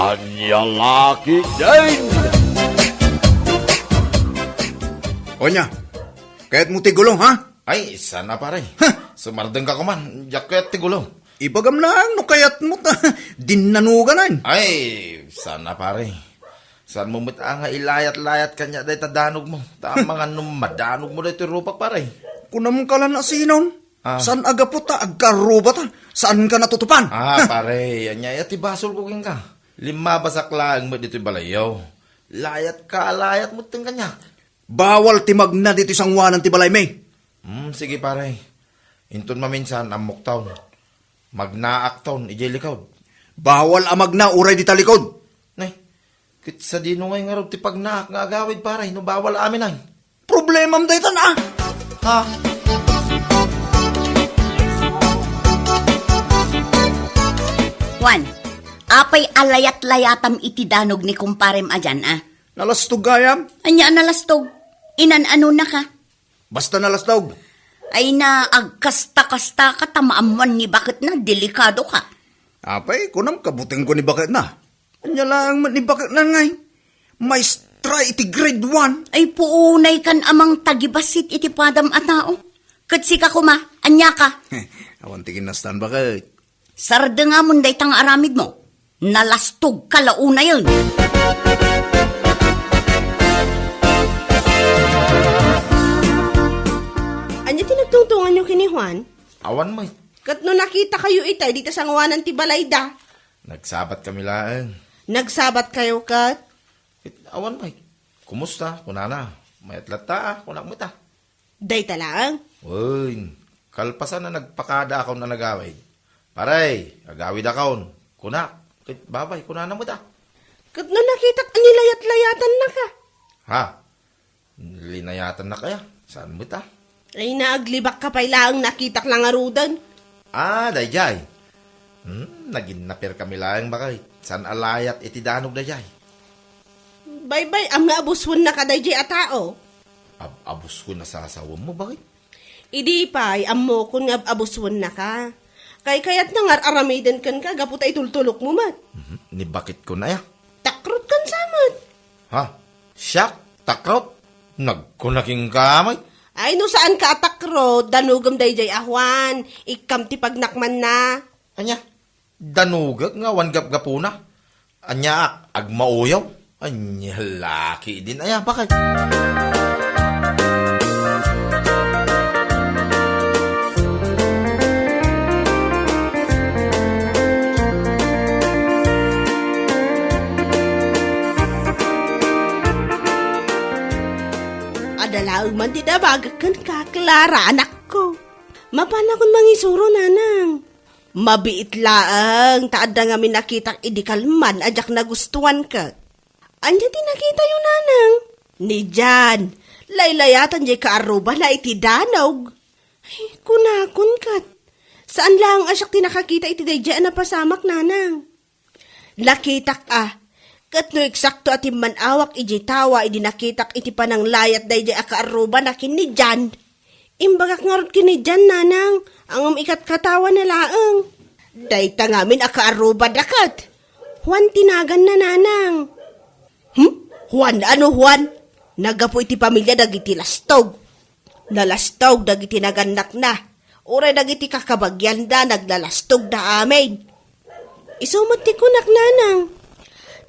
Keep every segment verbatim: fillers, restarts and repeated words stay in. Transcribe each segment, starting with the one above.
Ania la ketdin? Onya, kayatmo ti gulo, ha? Ay, saan a, pare. Huh! Sumardeng ka koma, diak kayat ti gulo. Ibagam laeng no kayatmo ta dinnanogan. Ay, saan a, pare. Saanmo met a nga ilayat-layat kaniak dayta danogmo. Ta amangan no madanogmo daytoy rupak, pare. Kunam ka la no sinon. Ah. Saan a gapu ta agkarrubata? Saanka natutupan? Ah, pare, ania aya ti basolko kenka? Limmabasak laeng met ditoy balayyo. Layatka a layat metten kaniak. Bawal ti magna ditoy sangoanan ti balaymi. Hmm, sige, pare. Inton maminsan, ammokton. Magnaakton idiay likod. Bawal a magna uray dita likod. Nay, ket sadino ngay ngarud ti pagnaak nga agawid, pare, no bawal amin ay? Problemam daytan, a. Ha? Juan, apay a layat-layatam iti danog ni kumparem a dian, a? Nalastog gayam. Ania a nalastog? Inan-anonaka? Basta nalastog. Ay na, agkasta-kasta ka ta maammuan ni baketna, delikado ka. Apay, kunam kabutengko ni baketna. Ania laeng met ni baketna ngay? Maestra iti grade one. Ay, puunay kan amang tagibassit iti padam a tao. Ket sika koma, ania ka? Awan ti kinastan, baket. Sardengamon dayta nga aramidmo. Nalastog ka la unayen. Ania ti nagtungtunganyo ken ni Juan? Awan met. Ket no nakitakayo itay dita sangoanan ti balayda? Nagsabat kami laeng. Nagsabat kayo ket? Ket awan met. Kumusta? Kunana. Mayat latta, a, kunak met, a. Dayta laeng? Wen, kalpasan a nagpakadaakon a nagawid. Pare, agawidakon. Kunak, ket babay, kunana met, a. Ket no nakitak a nilayat-layatannaka? Ha? Linayatannaka, aya? Saan met, a? Ay, naaglibak ka pay laeng nakitak la ngaruden. Ah, dayjay. Hmm, naginnaper kami laeng, baket. Saan a layat iti danog dayjay? Baybay-am nga abuswennaka dayjay a tao. Ab-, abuswen a sasawemmo, baket? Idi pay, ammokon nga ab-, abuswennaka. Kaykayatna nga ar-aramiden kenka gapu ta itultulokmo met. Mhm. Ni baketkon aya? Takrot kan sa met. Ha? Siak? Takrot? Nagkuna kenka met. Ay, no saanka a takrot, danogem dayjay a Juan, ikkam ti pagnakmanna. Ania? Danogek nga awan gapgapuna. Aniaak, agmauyaw. Ania la ketdin aya, baket. Adda laeng man ti nabagak kenka, Clara, anakko. Mapanakon mangisuro, nanang. Mabiit laeng ta adda ngamin nakitak idi kalman a diak nagustuan ket. Ania ti nakitayo, nanang? Ni Jan. Laylayatan diay kaarrubana iti danog. Ay, kunakon ket. Saan laeng a siak ti nakakita iti daydiay a napasamak, nanang. Nakitak a, ket no eksakto a timman-awak idiay tawa idi nakitak iti pananglayat daydiay a kaarrubana ken ni Jan. Imbagak ngarud ken ni Jan, nanang, a ngem ikatkatawana laeng. Dayta ngamin a kaarrubada ket. Juan ti naganna, nanang. Hmm? Juan? Ano Juan? Naggapu iti pamilia dagiti lastog. Nalastog dagiti nagannakna. Uray dagiti kakabagianda, naglalastogda amin. Isu met ti kunak, nanang.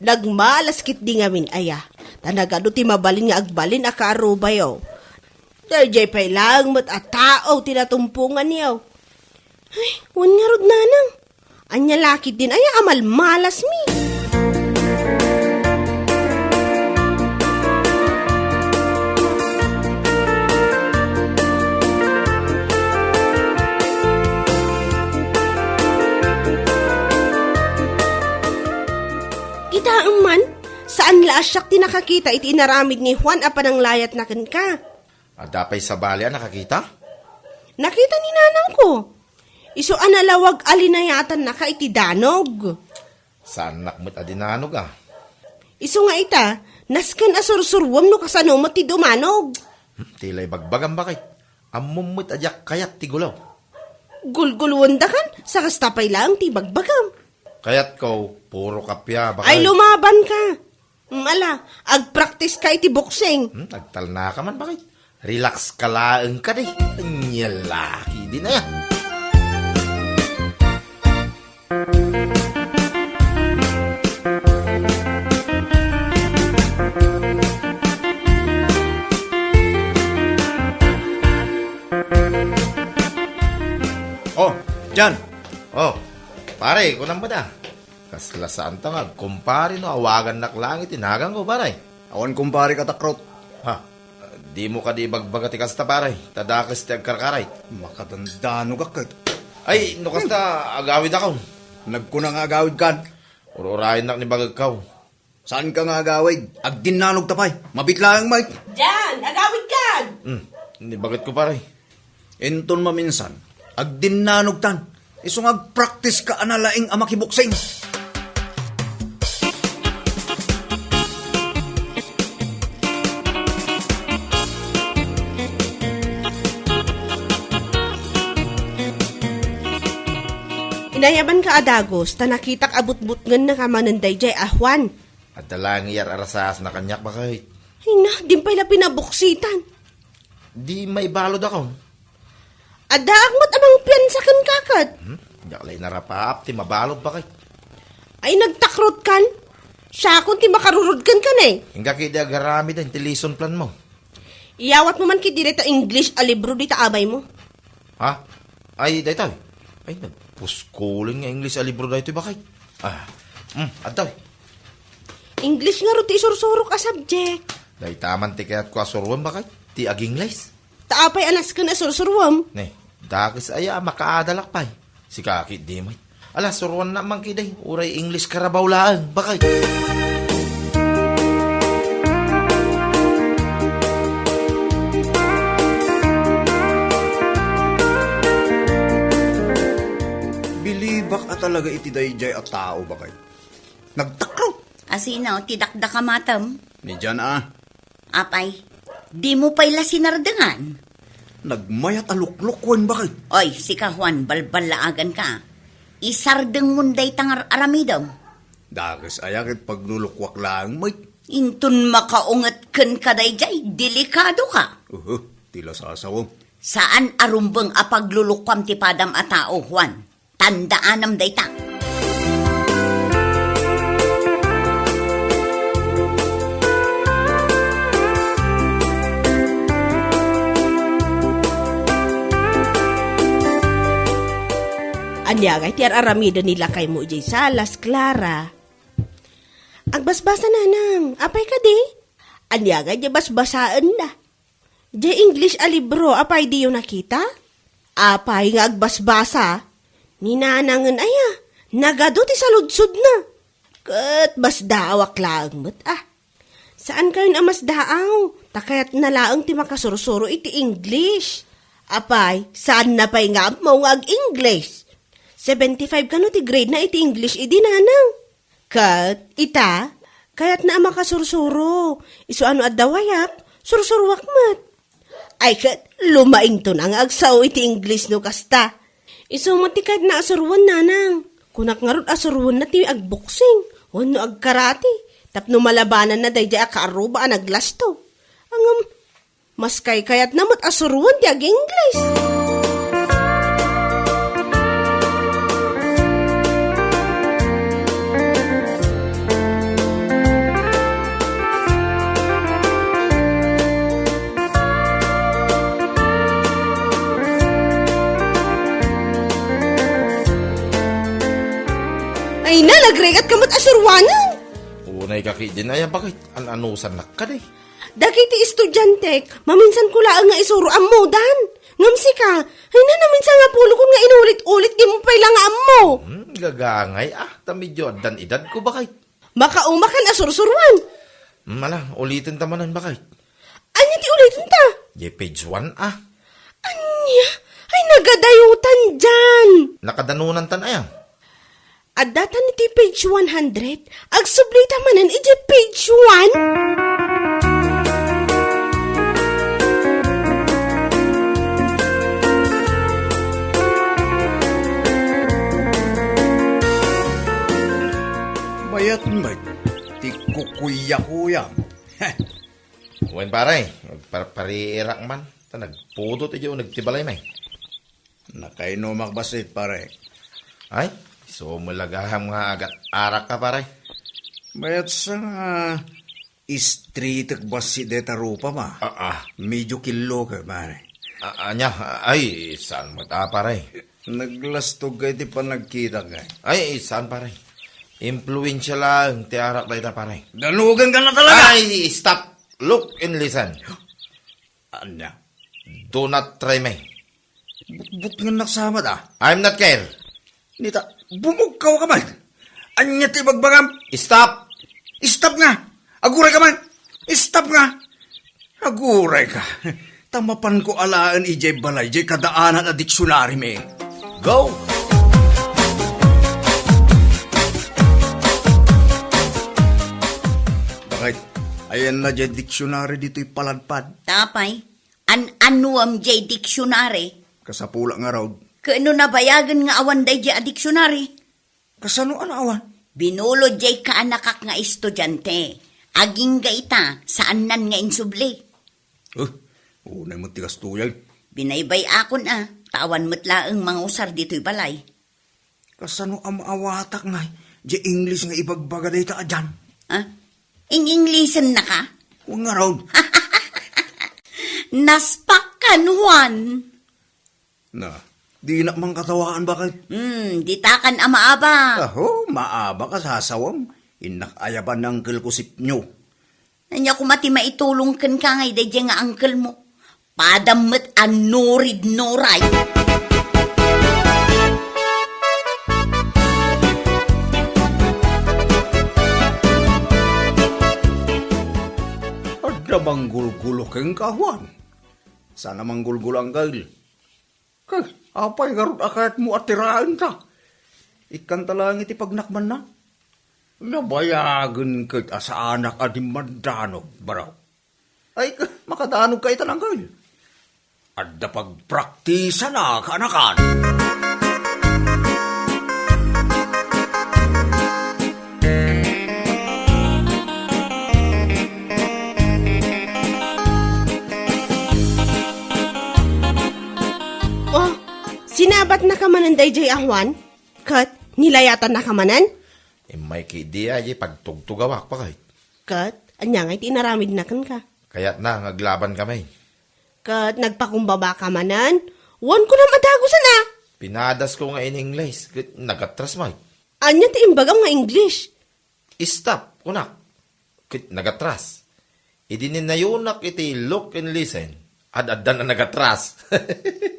Nagmalas ketdi ngamin aya, ta nagadu ti mabalin nga agbalin a kaarrubayo. Daydiay pay laeng met a tao ti natumponganyo. Ay, wen ngarud, nanang. Ania la ketdin aya a malmalasmi? Kitaem man, saan la a siak ti nakakita iti inaramid ni Juan a pananglayatna kenka. Adda pay sabali a nakakita? Nakita ni nanangko. Isu a nalawag a linayatannaka iti danog. Saannak met a dinanog, a. Isu nga ita, nasken a sursuruem no kasano met ti dumanog. Hmm, ti la ibagbagam, baket. Ammom met a diak kayat ti gulo. Gulguloendakan, sa kasta pay laeng ti ibagbagam. Kayatko, puro kappia, bakit? Ay, lumaban ka. Mm, ala, agpractice ka iti boxing. Hmm, agtalna ka man, bakit? Relax ka laeng kadi. Anya laki din aya. Oh, Jan. Oh, pare, kunam ba da? Kasla saan ta nga agkumpare no awagannak laeng iti naganko, pare. Awan kumpare ka, Takrot. Ha? Dimo kadi ibagbaga ti kasta, pare. Ta dakes ti agkarkaray. Makadandanogak ket. Ay, no kasta, agawidakon. Nagkuna nga agawidkan. Ur-urayennak ni bagekkaw. Saanka nga agawid? Agdinnanogta pay. Mabit laeng, Mike. Jan, agawidkan! Hmm, ni bagetko, pare. Inton maminsan, agdinnanogtan. Isu nga agpractice ka a nalaing a makiboksing. Inayabanka a dagus, ta nakitak a butbutngennaka manen daydiay a Juan. Adda laeng iyar-arasaasna kaniak, bakit? Ay na, di pay la pinaboksitan. Di maibaludakon. Addaak met a mangpiansa kenka ket. Hmm? Diak la inarapaap ti mabalud, bakit? Ay, nagtakrotkan? Siakon ti makarurod kenka, ne? Inggak idi agaramiden ti lesson plan mo. Iyawatmo man ket dayta English a libro dita abaymo. Ha? Ay, daytoy. Ay, nagpuskulen nga English a libro daytoy, bakit? Ah, hmm, adtoy. English ngarud ti isursurok a subject. Dayta man ti kayatko a suroen, bakit? Ti ag-English. Ta apay a nasken a sursuroem? Ne, dakes aya a makaadalak pay. Sika ket di met. Ala, suroanna man ketdi, uray English Carabao laeng, bakit? Bilibak a talaga iti daydiay a tao, bakit? Nagtakrot. Asino ti dakdakamatem? Ni Jan a. Apay, dimo pay la sinardengan? Nagmayat a luklukuen, bakit? Oy, sika, Juan, balballaaganka. Isardengmon dayta nga ar-aramidem. Dakes aya ket paglulukuak laeng met. Inton makaunget kenka daydiay, delikadoka. Uhu, ti la sasawem. Saan a rumbeng a paglulukuam ti padam a tao, Juan. Tandaanem dayta. Ania ngay ti ar-aramiden ni lakaymo idiay salas, Clara? Agbasbasa, nanang. Apay kadi? Ania ngay ti basbasaenna? Diay English a libro, apay diyo nakita? Apay nga agbasbasa? Ni nanangen aya, nagadu ti saludsodna. Ket basdaawak laeng met a. Saankayon a masdaaw, ta kayatna laeng ti makasursuro iti English. Apay, saanna pay nga ammo nga ag-English? Seventy-five kano ti grade na iti English idi, nanang? Ket ita, kayatna a makasursuro. Isu a no adda wayak, sursuroak met. Ay ket, lumaington a nga agsao iti English no kasta. Isu met ti kayatna a suroen, nanang. Kunak ngarud a suroenna ti agboksing wenno agkarate tapno malabananna daydiay a kaarruba a naglasto. Ngem, maskay kayatna met a suroen ti ag-English. Ay na, nagrigat ka met a suroanen. Unay ka ket din, ay, bakit? An-anusannak kadi? Dagiti estudiantek, maminsan ko laeng nga isuro, ammodan. Ngem sika, ay na, naminsan nga pulokon nga inulit-ulit, dimo pay la nga ammo. Hmm, gagangay, ah, ta medyo addan edad ko, bakit? Makaumakan a sursuruan. Hmm, ala, uliten ta manen, bakit? Ania ti uliten ta? Di page one, ah. Ania? Ay, nagadayutan diay. Nakadanunan tan aya? Adda tan iti page one hundred. Agsubli ta manen iti page one. Ket met, ti kukuyakuyam. Wen, pare, agparpariirak man, ta nagpudot idiay uneg ti balay, may. Nakainumak bassit, pare. Ay, isu met la gayam nga agat-arakka, pare. Mayat sa nga istritek bassit dayta rupam, a. Ah, ah. Medyo killo ka, pare. A-, ania? Ay, saan met a, pare? Naglastog ka iti panagkitak, eh. Ay, saan, pare? Impluensia laeng ti arak dayta, pare. Danugenka na talaga! Ay, stop! Look and listen. Ania? Do not try me. Butbutngen nak sa met, a. I'm not care. Nita, bumugkaw ka man. Ania ti ibagbagam? Stop! Stop nga! Aguray ka man! Stop nga! Aguray ka! Ta mapanko alaen idiay balay, diay kadaanan a diksionari mi. Go! Bakit? Ayan na diay diksionari ditoy paladpad. Tapay, an-anuam diay diksionari? Kasapulak ngarud. Ket no nabayagen nga awan daydiay a diksionari? Kasano a naawan? Binulod diay kaanakak nga estudiante. Agingga ita, saannan nga insubli. Eh, unay met ti kastoy. Binaybay-akon a, ta awan met laeng mangusar ditoy balay. Kasano a maawatak nga diay English nga ibagbaga dayta a Jan? Ah? Ing-Englishennaka? Wen ngarud. Naspak kan Juan. Na, dinak man katawaan, bakit? Hmm, ditakan a maabak. Aho, maabak a sasawem. Innak ayaban ni uncle ko sipnyo. Ania koma ti maitulong kenka nga daydiay nga uncle mo? Padam met a nurid nuray. Adda manggulgulo kenka, Juan? Saan a manggulgulo, uncle. Kay, apay ngarud a kayatmo a tiraenta? Ikkanta laeng iti pagnakmanna. Nabayagen ket a saanak a dimmaddanog, baro. Ay, ka-, makadanog ka ita, uncle. Adda pagpraktisan a kaanakan. Oh, sinabatnaka manen daydiay a Juan? Ket nilayatannaka manen? Immay ketdi a, diay pagtugtugawak, bakit? Ket ania ngay ti inaramidna kenka? Kayatna nga aglaban kami. Ket nagpakumbabaka manen? Wen kunam a dagusen a! Pinadasko nga in-English, ket nagatras met. Ania ti imbagam nga English? Stop, kunak. Ket nagatras. Idi ninayonak iti look and listen, ad-addan a nagatras.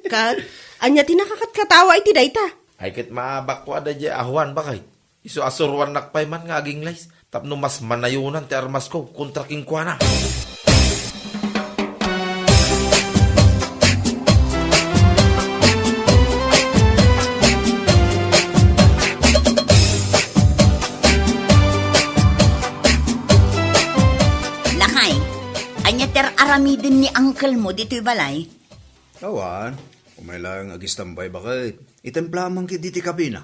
Ket, ania ti nakakatkatawa iti dayta? Ay, ket maabakko a daydiay a Juan, bakit? Isu a suruannak pay man nga ag-English, tapno mas manayonan ti armasko kontra kenkuana. Lakay, ania ti ar-aramiden ni uncle mo ditoy balay? Awan, umay laeng agistambay, bakit? Itimplaam man ketdi ti kapena.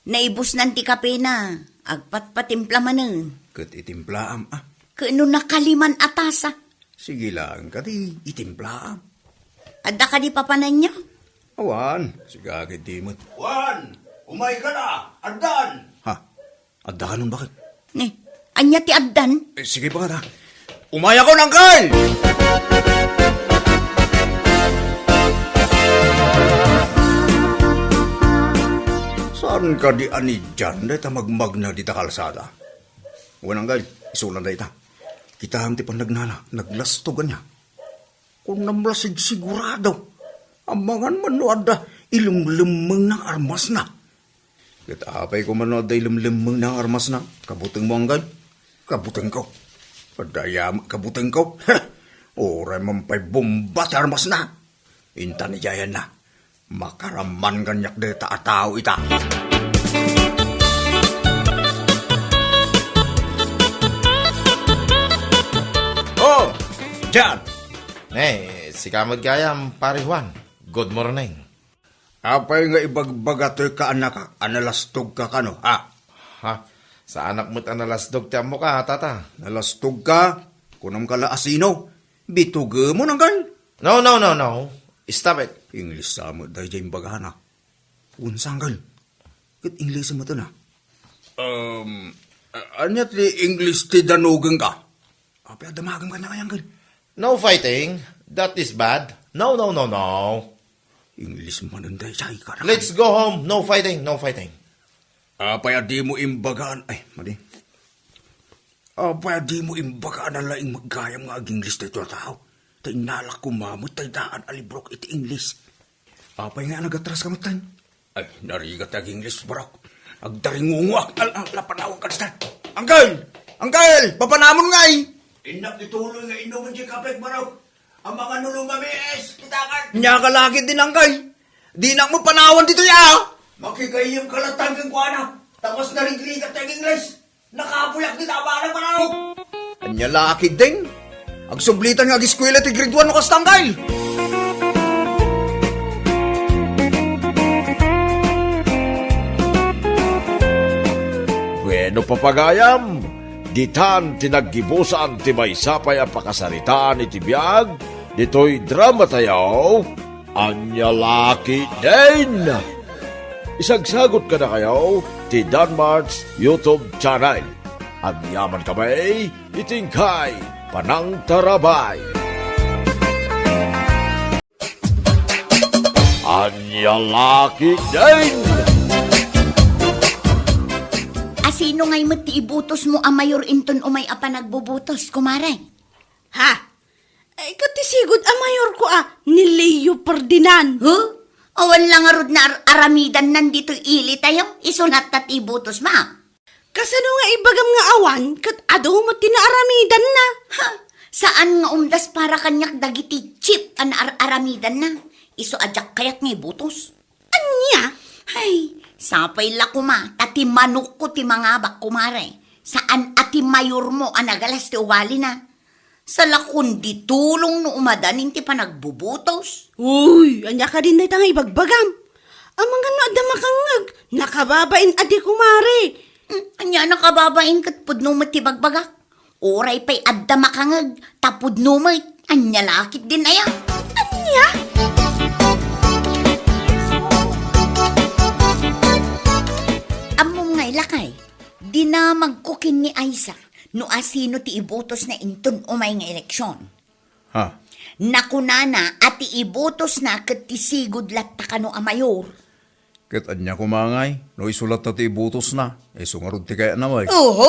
Naibusnan ti kapena, agpatpatimpla manen. Ket itimplaam, a. Ket no nakaliman a tasa? Sige laeng kadi, itimplaam. Adda kadi papananyo? Awan, siga ketdi met. Juan, umayka la, addan! Ha? Adda kanon, bakit? Ni, ania ti addan? Eh, sige, bakit, ha? Umayakon, uncle! Saan kadi a ni Jan dayta magmagna dita kalsada? Wen, uncle, isuna dayta. Kitaem ti pannagnana, naglastog ania. Kunam la sigsigurado. Amangan man no adda ilemlemmengna nga armasna. Ket apay koma no adda ilemlemmengna nga armasna? Kabutengmo, uncle? Kabutengko. Adda aya met kabutengko. Uray man pay bomba ti armasna. Intan idiayanna. Makaraman kaniak dayta a tao ita. Oh, Jan! Ne, sika met gayam, Pare Juan. Good morning. Apay nga ibagbaga toy kaanakak a nalastogka kano, ha? Ha? Saanak met a nalasdog ti ammoka, tata. Nalasdogka? Kunamka la a sino? Bitugemon, Angkel. No, no, no, no. Stop it. English sa met daydiay imbagana. Unsa, Angkel? Ket English met na. Um, a-, ania ti English ti danugengka? Apay a damagem kaniak, Angkel? No fighting. That is bad. No, no, no, no. English manen daydiay, kada Let's go home. No fighting, no fighting. Apay a dimo imbagaan, ay, madi. Apay a dimo imbagaan a laing met gayam nga ag-English daytoy a tao? Ta innalak koma met tay daan a librok iti English. Apay nga nagatraska metten? Ay, narigat ti ag-English, barok. Agdaringungoak. Al-, al-, lapanawag ka, Angkel! Angkel! Papanamon ngay! Innak ituloy nga inumen ti kapek, barok. Amangan no lumamiis, kita ka. Nia ka lakit din, Angkel. Dinak met panawan ditoy, a! Makigayyem ka latta kenkuana. Ta kas narigrigat ti ag-English. Nakabuyak dita a bala, manawag. Ania lakit din? Agsublitan nga agiskwela ti grade one no kasta, Angkel. Bueno, papagayam, ditan ti naggibusan ti maysa pay a pakasaritaan iti biag ditoy drama tayo. Ania lakit din? Isagsagot kadakayo ti Danmart's YouTube channel. Agyaman kami iti inkay panangtarabay. Ania lakit din? Asino ngay met ti ibutosmo a mayor inton umay a panagbubutos, kumare? Ha? Ay, ket ti sigud a mayorko a ni Leo Ferdinand. Huh? Awan la ngarud nga ar-, aramidanna ditoy ili tayo. Isu latta ti ibutosmo. Kasano nga ibagam nga awan, ket adu met ti naaramidanna? Ha? Saan nga umdas para kaniak dagiti cheap a naar-aramidanna? Isu a diak kayat nga ibutos. Ania? Ay, sapay la koma, ta ti manokko ti mangabak, kumare. Saan a ti mayormo a nagalas ti ugalina. Salakon di tulong no umadanin ti panagbubutos. Uy, ania kadin dayta nga ibagbagam? Amangan no adda makangngeg, nakababain a di kumare. Hmm, ania nakababain ket pudno met ti bagbagak? Uray pay adda makangngeg, ta pudno met. Ania lakit din aya? Ania? Ammom ngay lakay, dinamagko ken ni Aisa no asino ti ibutosna inton umay nga eleksion. Ha? Nakunana a ti ibutosna ket ti sigud latta kano a mayor. Ket ania koma ngay, no isu latta ti ibutosna, isu ngarud ti kayatna, way. Oho!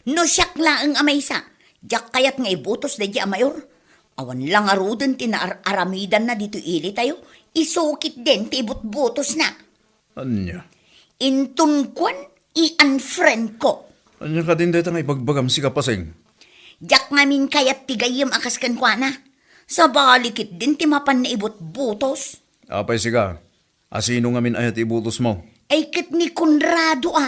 No siak laeng a maysa, diak kayat nga ibutos daydi a mayor. Awan la ngaruden ti naar-aramidanna ditoy ili tayo, isu ketdin ti ibutbutosna. Ania? Inton kuan, i-unfriend ko. Ania kadin dayta nga ibagbagam, sika Pasing? Diak ngamin kayat ti gayyem a kas kenkuana. Sabali ketdin ti mapan nga ibutbutos. Apay sika, asino ngamin aya ti ibutosmo? Ay ket ni Conrado a.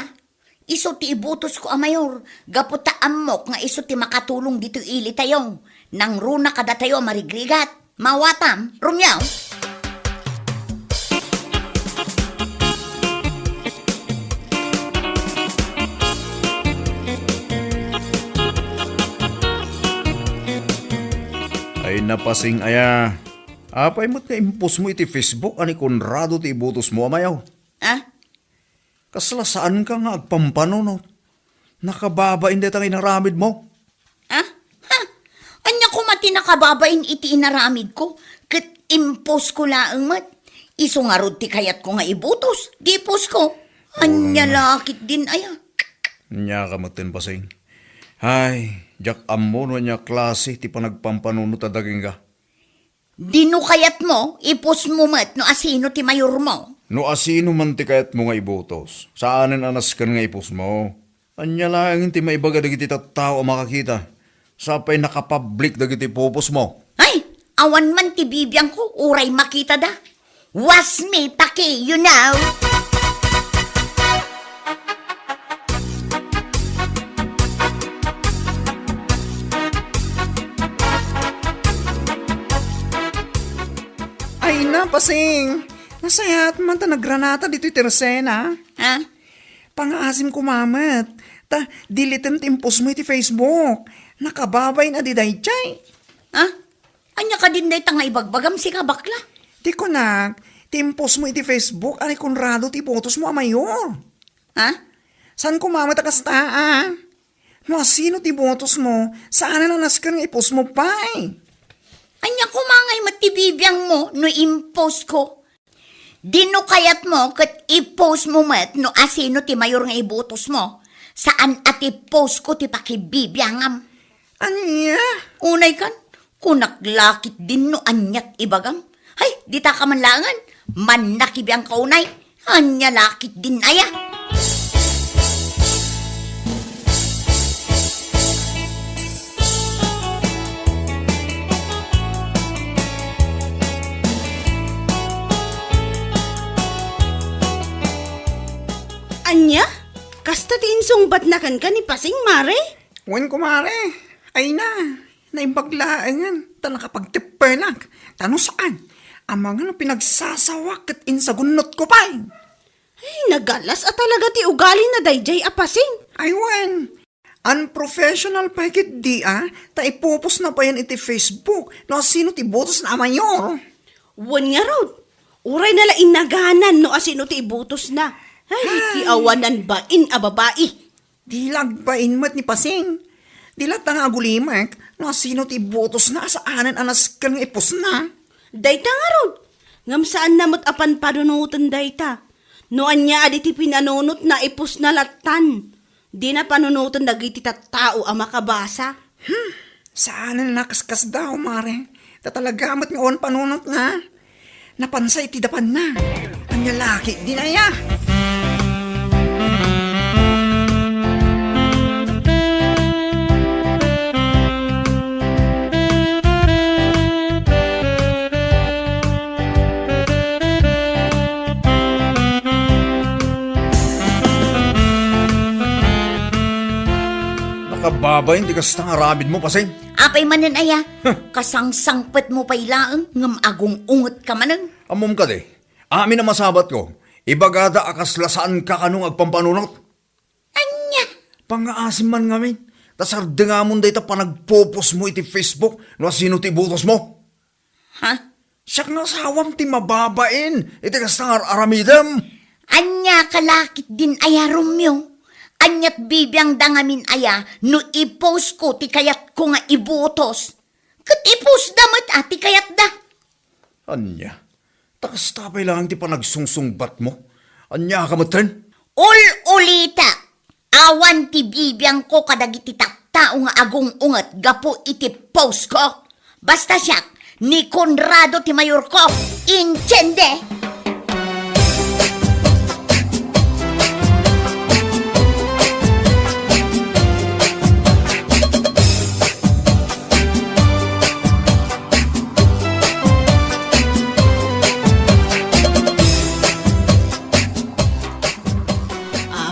Isu ti ibutosko a mayor, gapu ta ammok nga isu ti makatulong ditoy ili tayo. Nangruna kadatayo a marigrigat. Mawatam, Romeo? Ay, napasing aya. Apay met nga impostmo iti Facebook a ni Conrado ti ibutosmo a mayor? Ah? Kasla saanka nga agpampanunot? Nakababain dayta nga inaramidmo? Ah? Ha? Ania koma ti nakababain iti inaramidko? Ket impostko laeng met. Isu ngarud ti kayatko nga ibutos, di postko. Ania la ketdin aya? Ania ka metten, Pasing? Ay, diak ammo no ania klase ti panagpampanunot a dagingga. Di no kayatmo, ipostmo met no asino ti mayormo. No asino man ti kayatmo nga ibutos, saanen a nasken nga ipostmo. Ania laeng ti maibaga dagiti tattao a makakita, sa pay nakapublik dagiti pupostmo? Ay, awan man ti bibiangko, uray makitada. Was me paki, you know. Ay na, Pasing. Nasayaat man ta nagranata ditoy Teresena. Ha? Pangaasim koma met, ta deletem ti impostmo iti Facebook. Nakababain a di daydiay. Ha? Ania kadin dayta nga ibagbagam, sika bakla? Ti kunak, ti impostmo iti Facebook a ni Conrado ti ibotosmo a mayor. Ha? Saan koma met a kasta, a? No asino ti ibotosmo, saanen a nasken nga ipostmo pay. Ania koma ngay met ti bibiangmo no impostko? Di no kayatmo ket ipostmo met no asino ti mayor nga ibotosmo. Saan a ti postko ti pakibibiangam. Ania? Unay kan, kunak lakit din no aniat ibagam. Hay, dita ka man laengen, mannakibiang ka unay. Ania lakit din aya? Ania? Kasta ti insungbatna kenka ni Pasing, mare? Wen, kumare. Ay na, naimbag laengen ta nakapagteppenak. Ta no saan, amangan no pinagsasawak ket insagunnotko pay. Ay, nagalas a talaga ti ugalina daydiay a Pasing. Ay wen, unprofessional pay ketdi a, ta ipopostna payen iti Facebook no asino ti ibotosna a mayor. Wen ngarud, uray na la inaganan no asino ti ibotosna. Ay, ti awanan bain a babai. Di la agbain met ni Pasing. Di latta nga agulimek no asino ti ibotosna a saanen a nasken nga ipostna. Dayta ngarud, ngem saanna met a panpanunoten dayta. No ania a di ti pinanunotna, ipostna lattan. Dina panunoten dagiti tattao a makabasa. Hmm, saanen a nakaskasdaaw, mare. Ta talaga met nga awan panunotna. Napansa iti dapanna. Ania lakit din aya? Nakababain ti kasta nga aramidmo, Pasing. Apay manen aya? Huh. Kasangsangpetmo pay laeng ngem agung-ungetka manen. Ammom kadi, amin a masabatko, ibagada a kasla saanka kano nga agpampanunot. Ania? Pangngaasim man ngamin, ta sardengamon dayta panagpopostmo iti Facebook no asino ti ibotosmo. Ha? Siak nga asawam ti mababain iti kasta nga ar-aramidem. Ania ka lakit din aya, Romeo? Aniat bibiangda ngamin aya no ipostko ti kayatko nga ibotos? Ket ipostda met a ti kayatda. Ania? Ta kasta pay laeng ti panagsungsungbatmo? Ania ka metten? Ul-ulitek, awan ti bibiangko kadagiti tattao nga agung-unget gapu iti postko. Basta siak, ni Conrado ti mayorko. Intiende?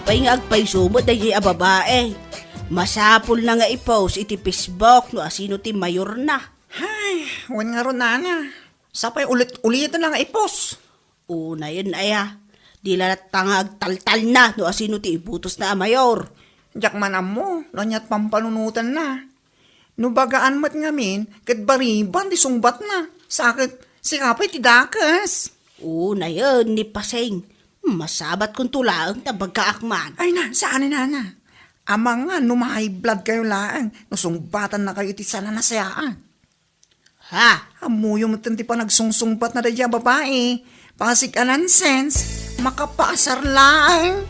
Apay nga agpayso met daydiay a babae? Masapulna nga i-post iti Facebook no asino ti mayorna. Ay, wen ngarud, nana. Sapay ulit-uliten nga i-post. Unayen aya, di la latta nga agtaltalna no asino ti ibutosna a mayor. Diak man ammo no aniat pampanunotanna. No bagaan met ngamin, ket bariban ti sungbatna. Sa ket, sika pay ti dakes. Unayen ni Pasing, masabatkonto laeng ta bagaak man. Ay na, saan ni nana? Amangan no ma-high blood kayo laeng no sungbatannakayo iti sananasayaan. Ha? Ammoyo metten ti panagsungsungbatna daydiay a babai. Pasig a nonsense, makapaasar laeng.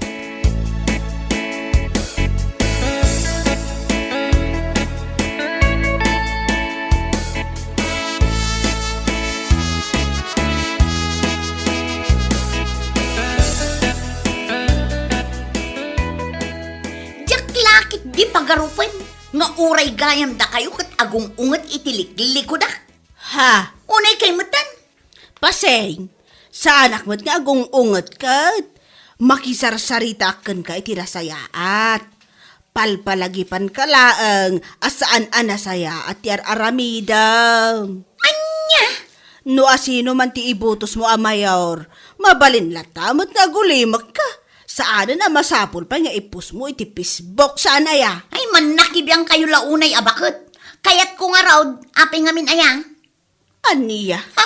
Diak lakit di pagarupen nga uray gayam dakayo ket agung-unget iti liklikudak. Ha? Unay kay metten. Pasing, saanak met nga agung-unget ket makisarsaritaak kenka iti nasayaat. Palpalagipanka laeng a saan a nasayaat ti ar-aramidem. Ania? No asino man ti ibutosmo a mayor, mabalin latta met nga agulimekka. Saanen a masapul pay nga i-post mo iti Facebook, saan aya? Ay, mannakibiang kayo la unay a baket. Kayatko ngarud, apay ngamin aya? Ania? Ha?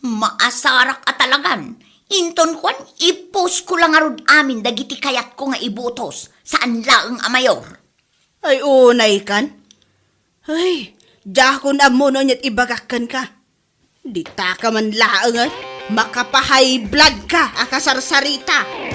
Maasarak a talagan. Inton kuan, i-post ko la ngarud amin dagiti kayatko nga ibotos, saan laeng a mayor. Ay, unay kan? Ay, diakon ammo no aniat ibagak kenka. Dita ka man laeng, eh. Makapa-high blood ka a kasarsarita.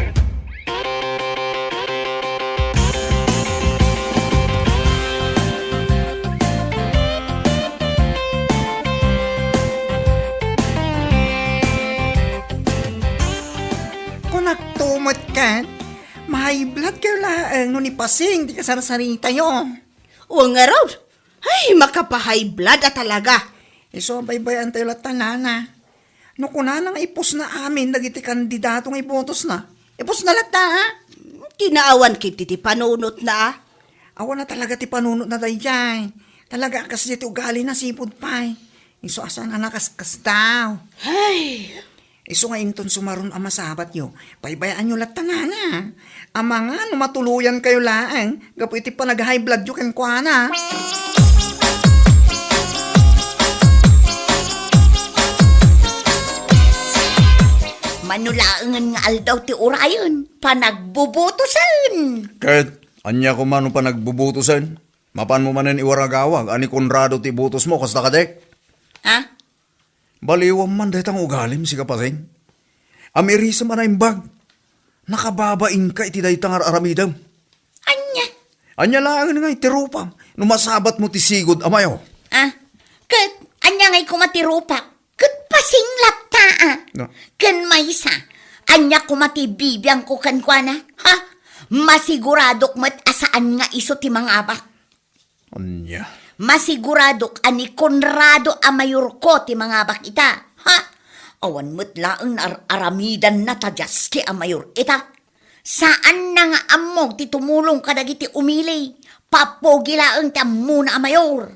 Kunakto met ket, ma-high blood kayo laeng no ni Pasing ti kasarsaritayo. Wen ngarud, ay, makapa-high blood a talaga. Isu a baybay-antayo latta, nana. No kunana nga ipusna amin dagiti kandidato nga ibotosna, ipusna latta, ha? Kinaawan ket ti panunotna, a. Awan na talaga ti panunotna daydiay. Talaga a kasdiay ti ugalina, sipud pay. Isu a saan a nakaskasdaaw. Ay! Isu nga inton sumaron a masabatyo, baybay-anyo latta, nana. Amangan no matuloyan kayo laeng gapu iti panag-high bloodyo kenkuana. Mano laengen nga aldaw ti urayen, panagbubutosen. Ket ania koma no panagbubutosen? Mapanmo manen iwaragawag a ni Conrado ti ibotos mo, kasta kadi? Ha? Baliwam man dayta nga ugalim, sika Pasing. Amirisem a naimbag. Nakababainka iti dayta nga ar-aramidem. Ania? Ania laengen nga iti rupam no masabatmo ti sigud a mayor? Ah, ket ania ngay koma ti rupak? Ket Pasing latta, a. No. Ken maysa, ania koma ti bibiangko kenkuana? Ha? Masiguradok met a saan nga isu ti mangabak. Ania? Masiguradok a ni Conrado a mayorko ti mangabak ita. Ha? Awan met laeng ar-aramidanna ta diaske a mayor ita. Saanna nga ammo ti tumulong kadagiti umili. Papugi laeng ti ammona a mayor.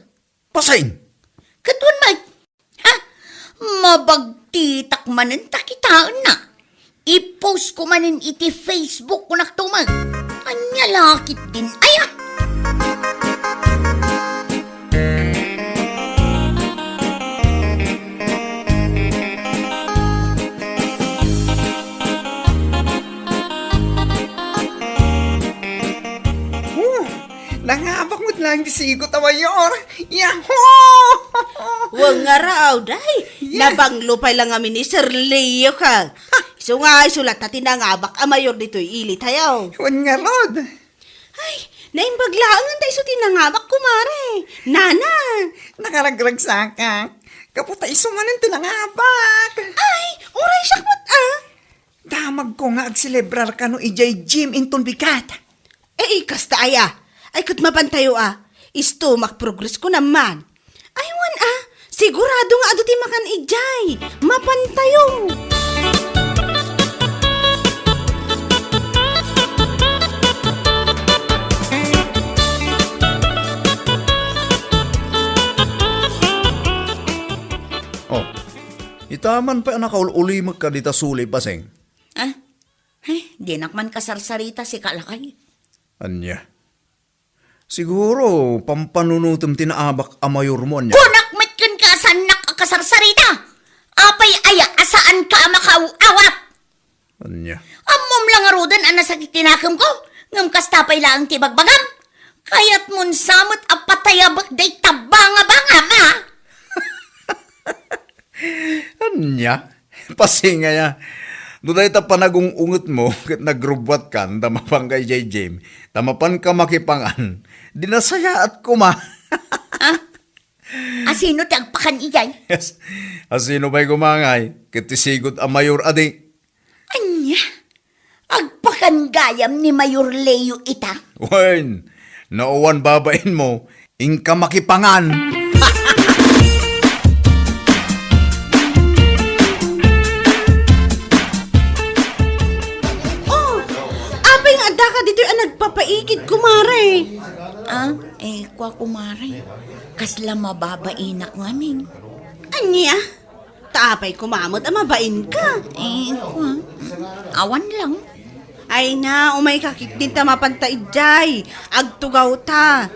Pasing! Ket wen met, Ha? Mabagtitak manen ta kitaenna. I-post ko manen iti Facebook ko naktumek. Ania la ketdin aya? Oh, nangabak met laeng ti sigot a mayor. Yahoo! Wen ngarud, ay, Yeah. Nabanglo pay la ngamin ni Sir Leo ka. Isu nga, isu latta ti nangabak a mayor ditoy ili tayo. Wen ngarud. Ay, naimbag laeng ta isu ti nangabak, kumare. Nana. Nakaragragsakak. Gapu ta isu manen ti nangabak. Ay, uray siak met, a. Damagko nga agselebrar kano idiay gym inton bigat. Eh, kasta aya. Ay, ket mapantayo, a. Isu met ti progress ko naman. Ay, wen, a. Sigurado nga adu ti makan idiay. Mapantayo. Oh, ita man pay a nakaul-ulimek ka dita suli, Pasing. Ah? Eh, dinak man kasarsarita, sika lakay. Ania? Siguro, pampanunotem ti naabak a mayor mo, ania? Kunak met kenka a saannak a kasarsarita! Apay aya a saanka a makaaw-awat? Ania? Ammom la ngaruden a nasakit ti nakemko, ngem kasta pay laeng ti bagbagam. Kayatmon sa met a patayabek dayta bangabangam, a? Ania? Pasing aya. No dayta panagung-ungetmo ket nagrubbuatkan ta mapanka idiay gym, ta mapanka makipangan, di nasayaat koma. Ah? Asino ti agpakan idiay? Yes. Asino pay koma ngay? Ket ti sigot a mayor a di. Ania? Agpakan gayam ni Mayor Leo ita? Wen, no awan babainmo, inka makipangan. Oh, apay nga addaka ditoy a nagpapaikid, kumare? Ah, eh, kua, kumare. Kasla mababainak ngamin. Ania? Ta apay koma met a mabainka? Eh, kua. Awan lang. Ay na, umayka ketdin ta mapanta idiay. Agtugawta.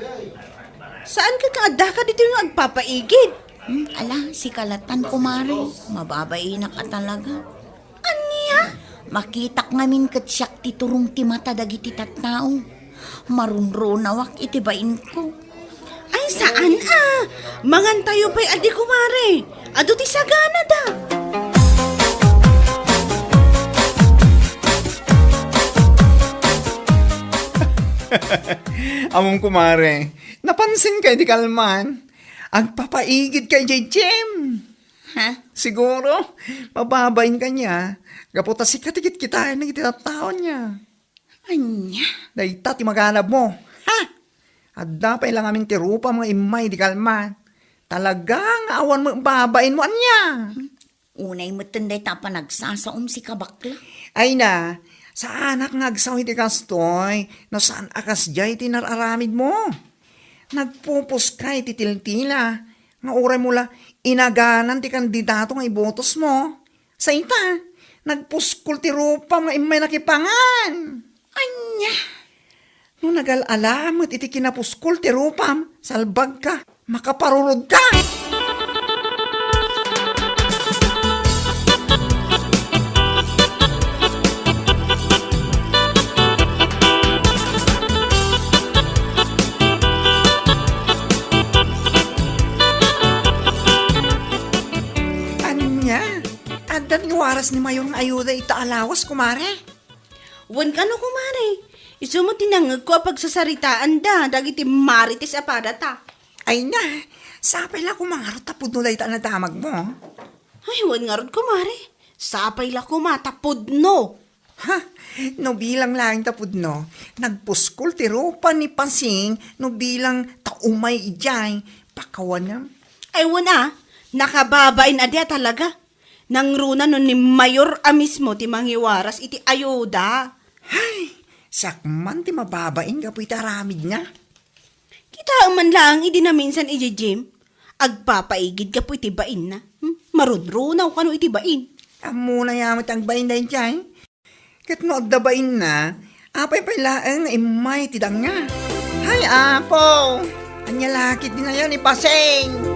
Saan ket nga addaka ditoy nga agpapaigid? Hmm, ala, sika latan, kumare. Mababainak a talaga. Ania? Makitak ngamin ket siak ti turong ti mata dagiti tattao. Marunrunawak iti bainko. Ay, saan a? Mangantayo pay adi, kumare. Adu ti saganada. Ammom, kumare, napansinka idi kalman? Agpapaigidka idiay gym. Ha? Siguro, mababain kaniak. Gapu ta sika ti kitkitaen dagiti tattaona. Ania? Dayta ti maganabmo. Ha? Adda pay la ngamin ti rupam nga immay idi kalman. Talaga nga awan met babainmo, ania? Unay metten dayta a panagsasaom, sika bakla. Ay na, saanak nga agsao iti kastoy, no saan a kasdiay ti nar-aramidmo. Nagpupuska iti tiltila, nga uraymo la inaganan ti kandidato nga ibotosmo. Sa ita, nagpuskol ti rupam nga immay nakipangan. Ania? No nagal-ala met iti kinapuskol ti rupam, salbagka, makaparurodka! Ania? Adda ti waras ni Mayor nga ayuda ita a lawas, kumare? Wen kano, kumare. Isu met ti nangngegko a pagsasaritaanda dagiti marites a padata. Ay na, sapay la koma ngarud ta pudno dayta a nadamagmo. Ay, wen ngarud, kumare. Sapay la koma ta pudno. Ha? No bilang laeng ta pudno, nagpuskol ti rupa ni Pasing no bilang ta umay idiay, pakawanam. Ay, wen a, nakababain adi a talaga. Nangruna no ni Mayor a mismo ti mangiwaras iti ayuda. Hay, siak man ti mababain gapu iti aramidna. Kitaem man laeng idi naminsan idiay gym, agpapaigid gapu iti bainna. Hmm? Marunrunaw kano iti bain. Ammona ya met ti agbain daydiay. Ket no adda bainna, apay pay laeng nga immay ti dangna? Hay, Apo! Ania la ketdin aya ni Pasing?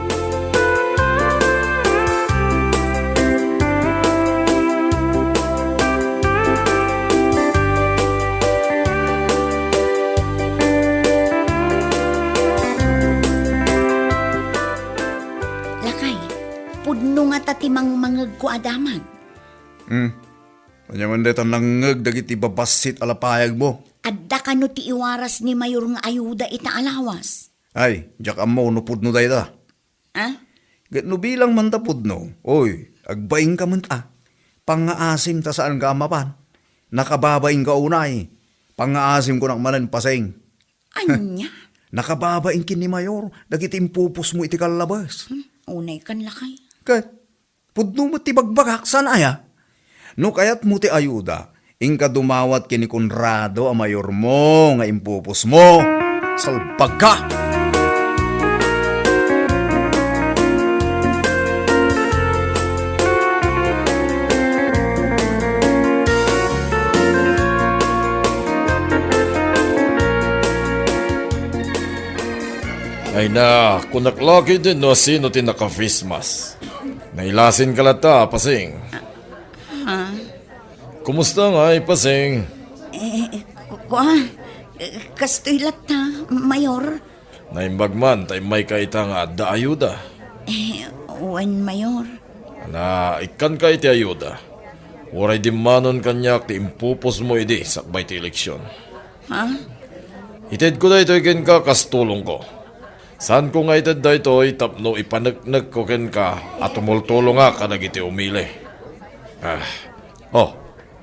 Lakay, pudno ngata ti mangmangegko a damag. Hmm. Ania man dayta nangngeg dagiti babassit a lapayagmo? Adda kano ti iwaras ni Mayor nga ayuda ita a lawas? Ay, diak ammo no pudno dayta. Ah? Ket no bilang man ta pudno, oy, agbainka met a. Pangngaasim ta saanka a mapan. Nakababainka unay. Pangngaasim kunak manen, Pasing. Ania? Nakababain ken ni Mayor dagiti impupusmo iti kallabes. Hmm, unay kan lakay. Ket pudno met ti bagbagak, saan aya? No kayatmo ti ayuda, inka dumawat ken ni Conrado a mayormo nga impupusmo. Salbagka! Ay na, kunak la ketdin no sino ti naka-face mask. Nailasinka latta, Pasing. Ah. Kumusta ngay, Pasing? Eh, ku-, kua, eh, kastoy latta, Mayor. Naimbag man ta immayka ita nga adda ayuda. Eh, wen, Mayor. Ala, ikkanka iti ayuda. Uray dimmanon kaniak ti impupusmo idi sakbay ti eleksion. Ha? Itedko daytoy kenka kas tulongko. Saanko nga ited daytoy tapno ipaneknekko kenka a tumultulongak kadagiti umili. Ah. Oh,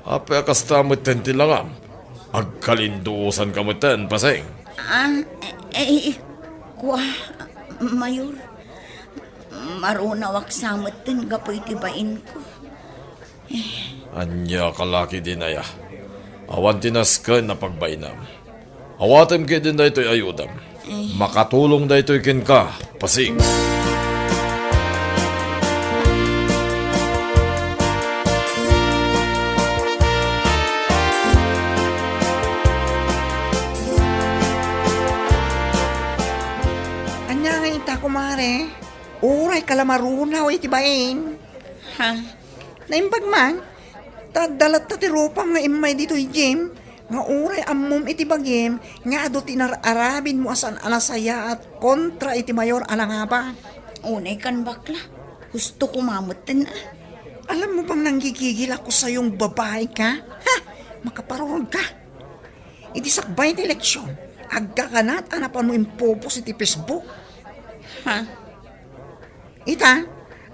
apay a kasta metten ti langam? Agkalinduosanka metten, Pasing. Ah, eh, eh, kua, Mayor. Marunawak sa metten gapu iti bainko. Ania ka la ketdin aya? Awan ti nasken a pagbainam. Awatem ketdin daytoy ayudam. Eh. Makatulong daytoy kenka, Pasing. Kumare, uray ka la marunaw iti bain. Ha? Naimbag man, ta adda latta ti rupam nga immay ditoy gym, nga uray ammom iti bagim nga adu ti inar-aramidmo a saan a nasayaat kontra iti mayor a nangabak. Unay kan bakla, husto koma metten, ah. Alam mo bang nanggigigil ako sayong babae ka? Ha? Makaparurod ka. Iti sakbay ti eleksyon, agkakanat a napanmo impupos iti Facebook. Ha? Ita,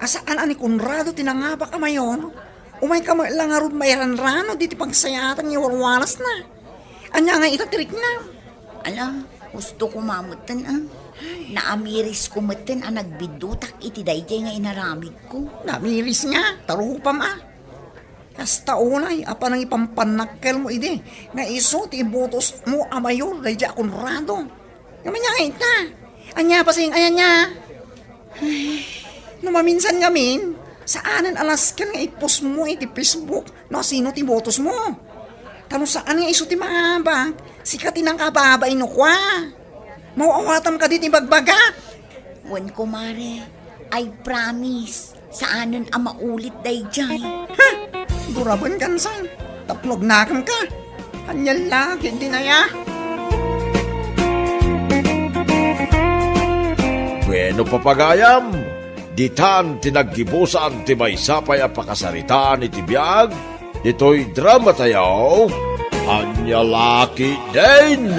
a saan a ni Conrado ti nangabak a mayor, umay ka met la ngarud mairanrano diti pagsayaatan nga iwarwarasna. Ania nga ita ti riknam? Ala, husto koma metten, ah. Naamiris ko metten a nagbiddutak iti daydiay nga inaramidko. Naamiris nga, ta rupam, ah. Kasta unay a panangipampanakkelmo idi nga isu ti ibutosmo a mayor daydiay a Conrado. Ngem ania nga ita? Ania, pasing, ania, ania? Ay, no maminsan ngamin, saanen a nasken nga ipostmo iti Facebook no asino ti ibutosmo. Ta no saan nga isu ti mangabak, sika ti nakababain no kua. Maaw-awatam kadi ti ibagbagak. Wen, kumare, I promise, saanen a maulit daydiay. Ha? Duraben kansan, tapno agnakem ka. Ania la ketdin aya? Bueno, papagayam, ditan ti naggibusan ti maysa pay a pakasaritaan iti biag ditoy drama tayo, Ania la ketdin?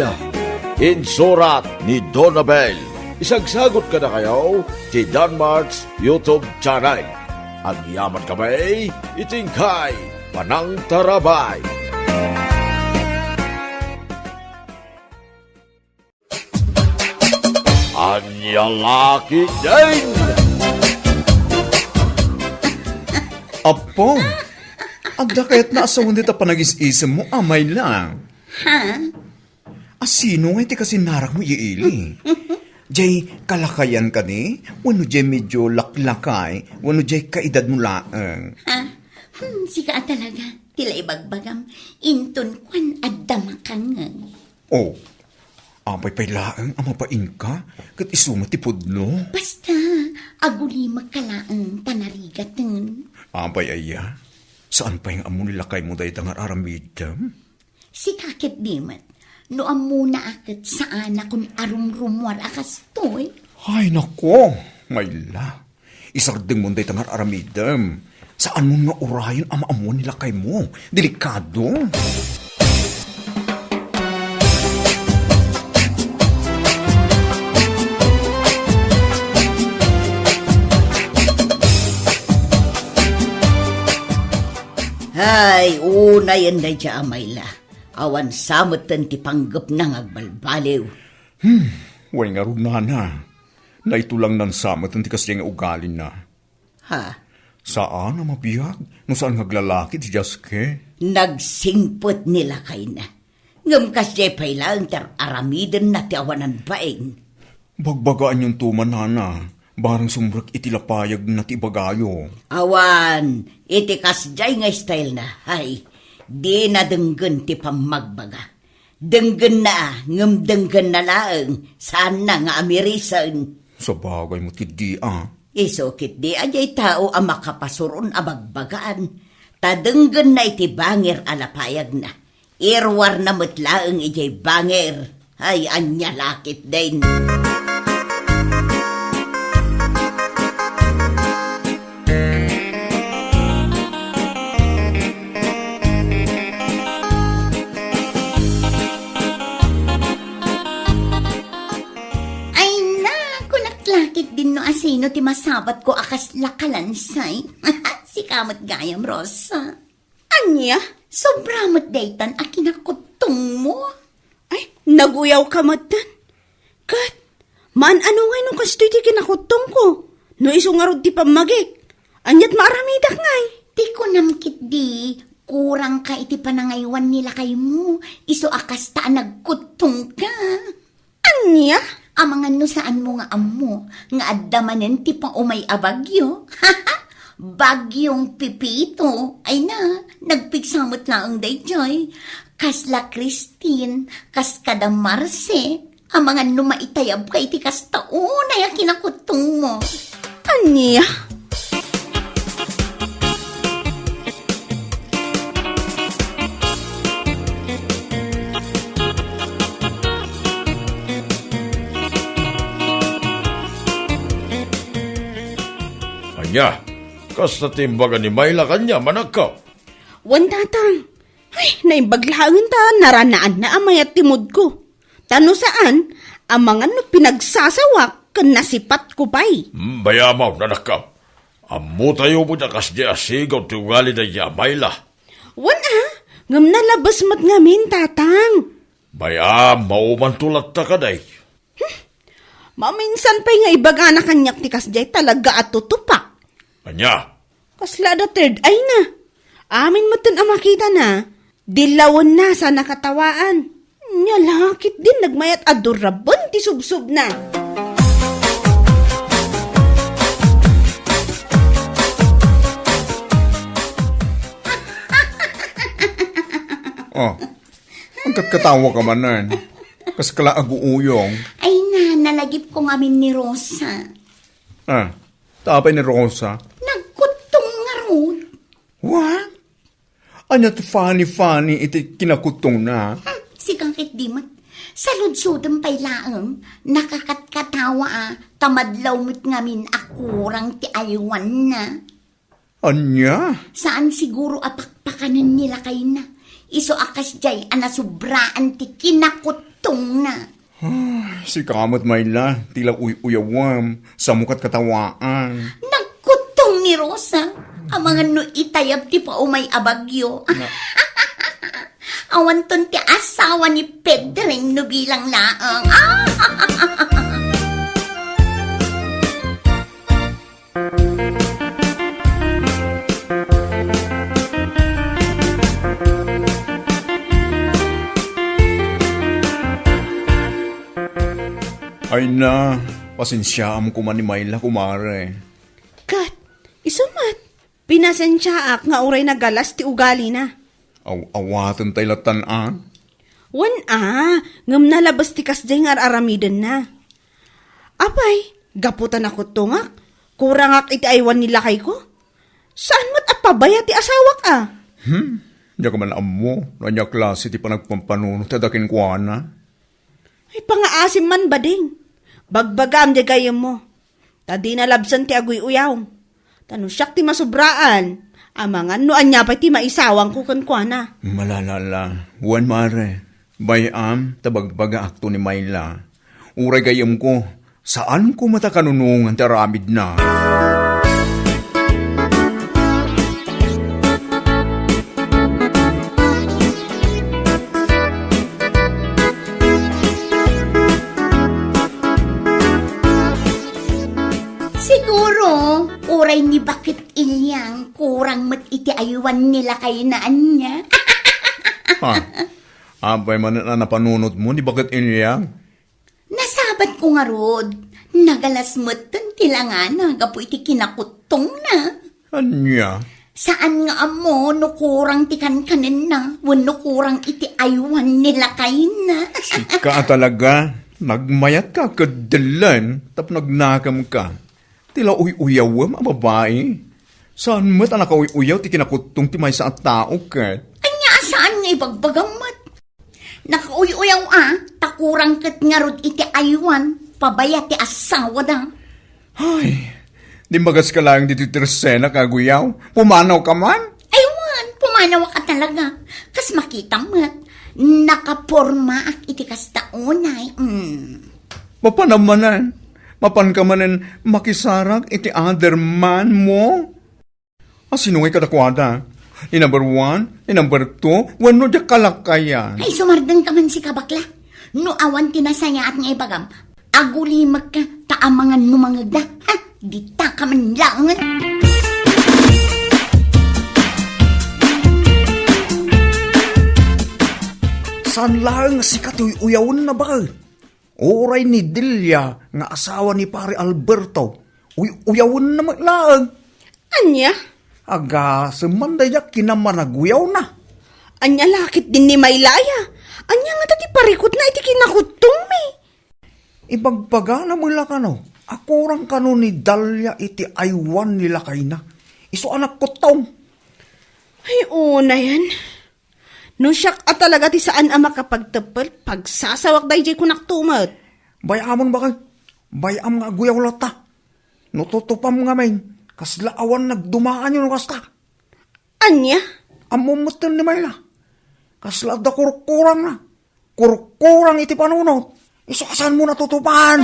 Insurat ni Donabel. Isagsagot kadakayo ti Danmart's YouTube channel. Agyaman kami iti inkay panangtarabay. Ania la ketdin? Apo, adda kayatna a sawen dita panagis-isemmo, Amayla? Ha? Asino ngay ti kasinarakmo, ili? Jay kalakayan kadi? Wenno jay medio laklakay? Wenno jay kaedadmo laeng? Ha? Hmm, sika a talaga. Ti la ibagbagam, inton kuan adda makangeg. Oh, apay pay laeng a mabainka, ket isu met ti pudno? Basta, agulimekka laeng ta narigaten. Apay aya? Saan pay nga ammo ni lakaymo dayta nga ar-aramidem? Sika ketdi met, no ammona a ket saanakon a rumrumuar a kastoy. Ay, nako, Mayla. Isardengmon dayta nga ar-aramidem. Saanmon nga urayen a maammuan ni lakaymo. Delikado. Hay, unayen dayta, Amayla. Awan sa metten ti panggepna nga agbalbaliw. Hmm, wen ngarud, nana. Naitulangnan sa metten ti kasdiay nga ugalina. Ha? Saan a mabiag no saan nga aglalaki ti Jaske. Nagsingpet ni lakayna. Ngem kasdiay pay laeng ti ar-aramidenna ti awanan bain. Bagbagaanyonto man, nana, barang sumrek iti lapayagna ti ibagayo. Awan, iti kasdiay nga stylena, hay, dina denggen ti pammagbaga. Denggenna, ngem denggenna laeng, saanna nga amirisen. Sabagay met ketdi a. Isu ketdi a diay tao a makapasur-on a bagbagaan, ta denggenna iti bangir a lapayagna. Iruarna met laeng idiay bangir. Ay, ania la ketdin. Ay, na, kunak la ketdin no asino ti masabatko a kasla kalansay. Sika met gayam, Rosa. Ania? Sobra met daytan a kinakuttongmo. Ay, naguyawka metten. Ket, maan-ano ngay no kastoy ti kinakuttongko? No isu ngarud ti pammagik, aniat maaramidak ngay? Ti kunam ketdi, kurangka iti panangaywan ni lakaymo, isu a kasta a nagkuttongka. Ania? Amangan no saanmo nga ammo nga adda manen ti paumay a bagyo. Bagyong Pepito. Ay na, nagpigsa met laeng daydiay. Kasla Christine, kas kada Marse. Amangan no maitayabka iti kasta unay a kinakuttongmo. Ania? Ania? Kasta ti imbaga ni Mayla kaniam, anakko? Wen, Tatang. Ay, naimbag laeng ta naranaanna a mayat ti moodko. Ta no saan, amangan no pinagsasawak ken nasipatko pay. Hmm, bay-amon, anakko. Ammotayo met a kasdiay a sigaw ti ugali daydiay a Mayla. Wen a, ngem nalabes met ngamin, Tatang. Bay-am, maumanto latta kadi. Hmm, maminsan pay nga ibagana kaniak ti kasdiay talaga a tutupak. Ania? Kasla adda third eye na. Amin metten a makitana, dillawenna sa nakatawaan. Nia la ketdin nagmayat a duraben ti subsobna. Oh, agkatkatawaka manen. Kaskala aguuyong. Ay na, nalagipko ngamin ni Rosa. Ah, ta apay ni Rosa? Nagkuttong ngarud. What? Ania ti funny-funny iti kinakuttongna? Hmm, sika ketdi met. Saludsodem pay laeng, nakakatkatawa a, ta madlaw met ngamin a kurang ti aywanna. Ania? Saan siguro a pakpakanen ni lakayna. Isu a kasdiay a nasubraan ti kinakuttongna. Ah, sika met, Mayla, ti la uy-uyawem, sa mo katkatawaan. Nagkuttong ni Rosa, amangan no itayab ti paumay a bagyo. Na- Awanton ti asawa ni Pedring no bilang laeng. Ah! Ay na, pasensiaam koma ni Mayla, kumare. Ket, isu met, pinasensiaak nga uray nagalas ti ugalina. Aw-awaten tay lattan a? Wen a, ngem nalabes ti kasdiay nga ar-aramidenna. Apay, gapu ta nakuttongak, kurangak iti aywan ni lakayko? Saan met a pabaya ti asawak a? Hmm, diak man ammo no ania klase ti panagpampanunot ti adda kenkuana. Ay, pangaasim man, bading. Bagbagaam diay gayyemmo. Ta dina labsen ti aguy-uyaw. Ta no siak ti masubraan, amangan no ania pay ti maisawangko kenkuana. Malalala, wen mare, bay-am ta bagbagaakto ni Mayla. Uray gayyemko, saanko met a kanunongan ti aramidna. Siguro, uray ni Baket Ilyang, kurang met iti aywan ni lakayna ania. Ha? Apay manen a napanunotmo ni Baket Ilyang? Nasabatko ngarud, nagalas metten ti langana gapu iti kinakuttongna. Ania? Saan nga ammo no kurang ti kankanenna wenno kurang iti aywan ni lakayna. Sika a talaga, nagmayatka ket dellen tapno agnakemka. Ti la uy-uyawem a babai. Saan met a nakauy-uyaw ti kinakuttong ti maysa a tao ket. Ania a saan nga ibagbagam met? Nakauy-uyaw a, ta kurang ket ngarud iti aywan, pabaya ti asawada. Ay, dimmagas ka laeng ditoy tersenak a aguyaw. Pumanawka man? Ay wen, pumanawak a talaga. Kas makitam met, nakapormaak iti kasta unay. Mm. Mapanam manen, mapanka manen makisarak iti other man mo? A, sino ngay kadakuada? Ni number one, ni number two, wenno diak kalakayan? Ay, sumardengka man sika, bakla. No awan ti nasayaat nga ibagam, agulimekka, ta amangan no mangegda. Ha? Ditaka man laengen. Saan laeng nga sika ti uy-uyawenna, baket? Uray ni Delia nga asawa ni Pare Alberto, uy-uyawenna met laeng. Ania? Agasem man daydiay a kinamanaguyawna. Ania la ketdin ni Maylaya? Ania ngata ti parikutna iti kinakuttongmi? Ibagbagana met la kano a kurang kano ni Dalia iti aywan ni lakayna. Isu a nagkuttong. Ay, unayen. No siak a talaga ti saan a makapagteppel, pagsasawak daydiay kunak tumet. Bay-amon, bakay. Bay-am nga aguyaw latta. No tutupam ngamin, kasla awan nagdumaanyo no kasta. Ania? Ammom metten ni Mayla. Kasla adda kurkurangna. Kurkurang iti panunot. Isu a saanmo natutupan.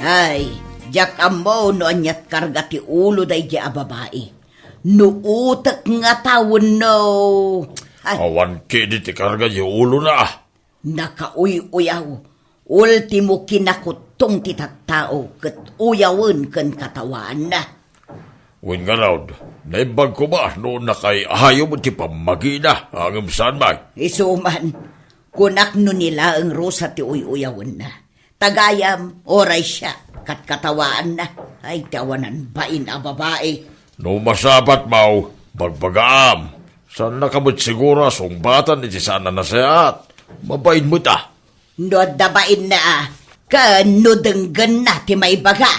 Ay, diak ammo no aniat karga ti ulo daydiay a babai. No utek ngata wenno. Ay. Awan ketdi ti karga ti ulona. Nakauy-uyaw. Ultimo, kinakuttong ti tattao ket uyawen ken katawaanna. Wen ngarud, naimbag koma no nakay-ayo met ti pammagina, ngem saan man. Isu man, kunak no ni laeng Rosa ti uy-uyawenna. Tagayam, uray siak, katkatawaanna. Ay, ti awanan bain a babai. No masabat, Maw, bagbagaam. Saannaka met siguro a sungbatan iti saan a nasayaat. Mabain met a. No adda bainna a, ken no denggenna ti maibaga.